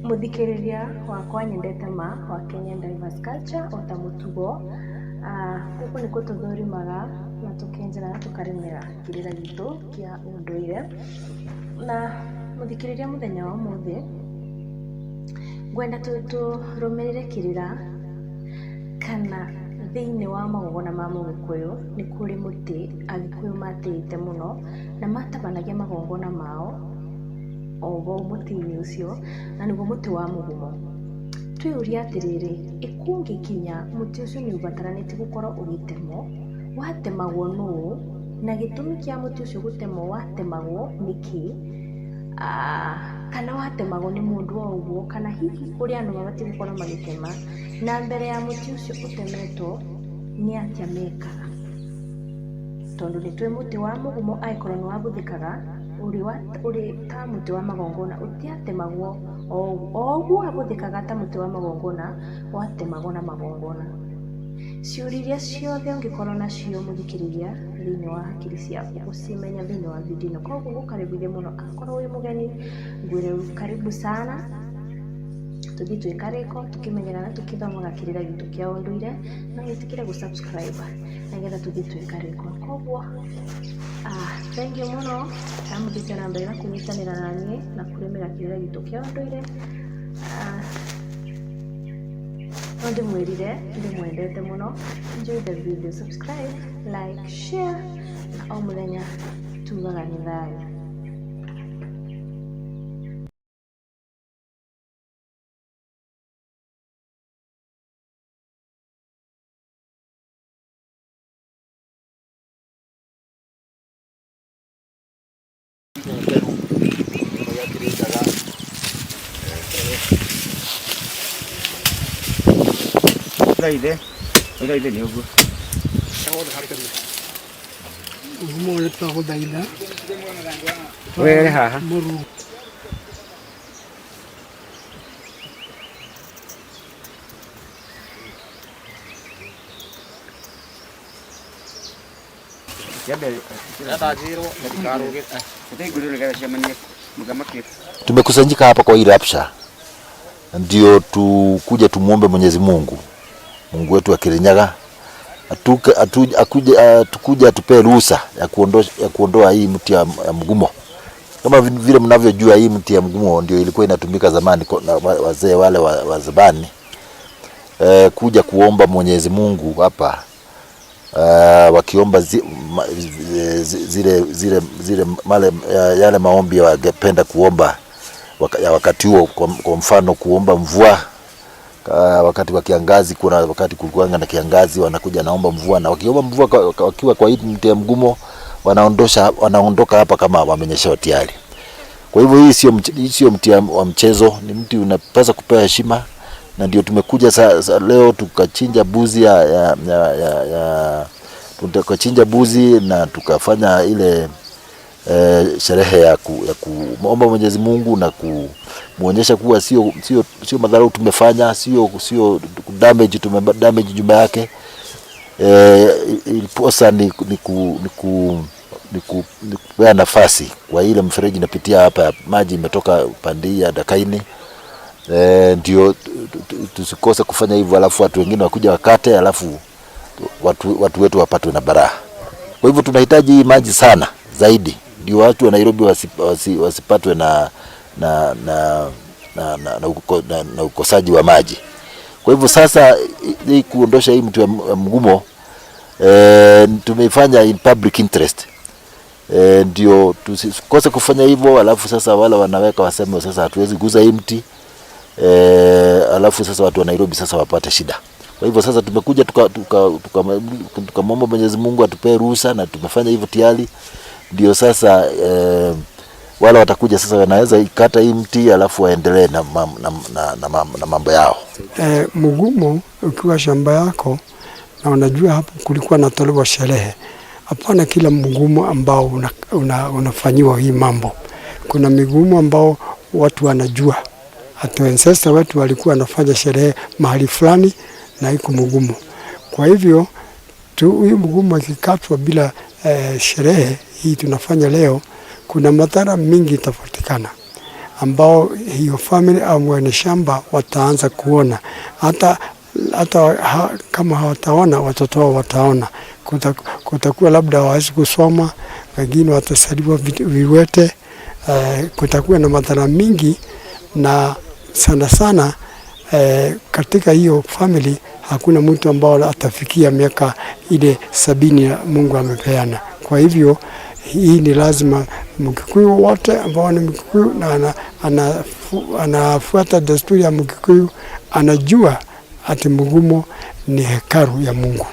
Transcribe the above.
Mũthikĩrĩria wakwa nyendete ma wa Kenyan Diverse Culture o ta mũtugo, gũkũ nĩkuo tũthũrimaga na tũkenjera na tũkarĩmĩra kĩrĩra gitũ kĩa ũndũire. Na mũthikĩrĩria mũthenya wa ũmũthĩ, ngwenda tũrũmĩrĩre kĩrĩra kana thĩinĩ wa magongona ma mũgĩkũyũ nĩ kũrĩ mũtĩ agĩkũyũ matĩĩte mũno na matabanagia magongona mao o vau mũtĩ-inĩ ũcio, na nĩguo mũtĩ wa mũgumo. Twĩyũrie atĩrĩrĩ, ĩ kũngĩkinya mũtĩ ũcio nĩ ũbataranĩtie gũkorwo ũgĩtemwo, watemagwo nũũ, na gĩtũmi kĩa mũtĩ ũcio gũtemwo watemagwo nĩkĩ, kana watemagwo nĩ mũndũ o ũguo, kana hihi kũrĩ andũ mabatiĩ gũkorwo magĩtema, na mbere ya mũtĩ ũcio ũtemetwo nĩ atĩa mekaga? Tondũ nĩ tũĩ mũtĩ wa mũgumo angĩkorwo nĩ wabũthĩkaga ũrĩ ta mũtĩ wa magongona ũtiatemagwo o ũguo, o ũguo wabũthĩkaga ta mũtĩ wa magongona, watemagwo na magongona. Ciũria iria ciothe ũngĩkorwo nacio mũthikĩrĩria thĩinĩ wa hakiri ciaku ũcimenya thĩinĩ wa video ĩno. Koguo ngũkaribithia mũno akorwo wĩ mũgeni, ngwĩre karibu sana, tũthiĩ twĩ karĩko tũkĩmenyaga na tũkĩthomaga kĩrĩra gitũ kĩa ũndũire, no wĩtĩkĩre gũ subscribe nĩgetha tũthiĩ twĩ karĩko. Koguo thank you mũno na mũthiĩte na mbere na kũnyitanĩra na niĩ na kũrĩmĩra kĩrĩra gitũ kĩa ũndũire. No ndĩmwĩrire ndĩmwendete mũno. Enjoy the video, subscribe, like, share na o mũthenya tugaga nĩ thayũ. Thaithe, thaithe nĩ ũguo. Mũgumo ũrĩa twagũthaitha Were haha. Mũrungu. Tumekusanyika hapa kwa hii rapsha ndio tukuja tumuombe Mwenyezi Mungu, Mungu wetu wa Kirinyaga tukuje atupee ruhusa ya kuondoa hii mti ya mgumo. Kama vile mnavyojua hii mti ya mgumo ndio ilikuwa inatumika zamani na wazee wale wa zamani, kuja kuomba Mwenyezi Mungu hapa, wakiomba zile, zile, male, yale maombi wangependa kuomba ya wakati huo, kwa mfano kuomba mvua wakati wa kiangazi. Kuna wakati kulikuwa na kiangazi, wanakuja naomba mvua, na wakiomba mvua wakiwa kwa hii mti ya mgumo wanaondoka hapa kama wamenyeshewa tayari. Kwa hivyo hii sio mti wa mchezo, ni mti unapaswa kupewa heshima, na ndio tumekuja sa leo tukachinja buzi ya, ya, ya, ya, ya, tukachinja buzi na tukafanya ile sherehe ya kuomba Mwenyezi Mungu na kumuonyesha kuwa sio madharau tumefanya, sio damage tume damage nyumba yake. Iliposa ni kupea nafasi kwa ile mfereji inapitia hapa, maji imetoka pande ya Dakaini. Ndio tusikose kufanya hivyo, alafu watu wengine wakuja wakate, alafu watu wetu wapatwe na balaa. Kwa hivyo tunahitaji hii maji sana zaidi, ndio watu wa Nairobi wasipatwe na ukosaji wa maji. Kwa hivyo sasa hii kuondosha hii mti wa mgumo, tumeifanya in public interest. Ndio tusikose kufanya hivyo, alafu sasa wale wanaweka waseme sasa hatuwezi guza hii mti, alafu sasa watu wa Nairobi sasa wapate shida. Kwa hivyo sasa tumekuja tukamwomba Mwenyezi Mungu atupee ruhusa, na tumefanya hivyo tayari. Ndio sasa wale watakuja sasa wanaweza ikata hii mti alafu waendelee na mambo yao. Mgumo ukiwa shamba yako na unajua hapo kulikuwa natolewa sherehe. Hapana kila mgumo ambao unafanyiwa hii mambo. Kuna migumo ambao watu wanajua. Hata ancestor wetu walikuwa wanafanya sherehe mahali fulani na iko mgumo. Kwa hivyo hii mgumo ikikatwa bila sherehe hii tunafanya leo, kuna madhara mingi itapatikana. ambao hiyo family au mwenye shamba wataanza kuona hata kama hawataona, watoto wao wataona. Kutakuwa labda hawawezi kusoma, wengine watazaliwa viwete. Kutakuwa na madhara mingi, na sana sana katika hiyo family hakuna mtu ambao atafikia miaka ile 70 ya Mungu amepeana. Kwa hivyo hii ni lazima Mkikuyu wote ambao ni Mkikuyu na anafuata desturi ya Mkikuyu anajua ati Mugumo ni hekalu ya Mungu.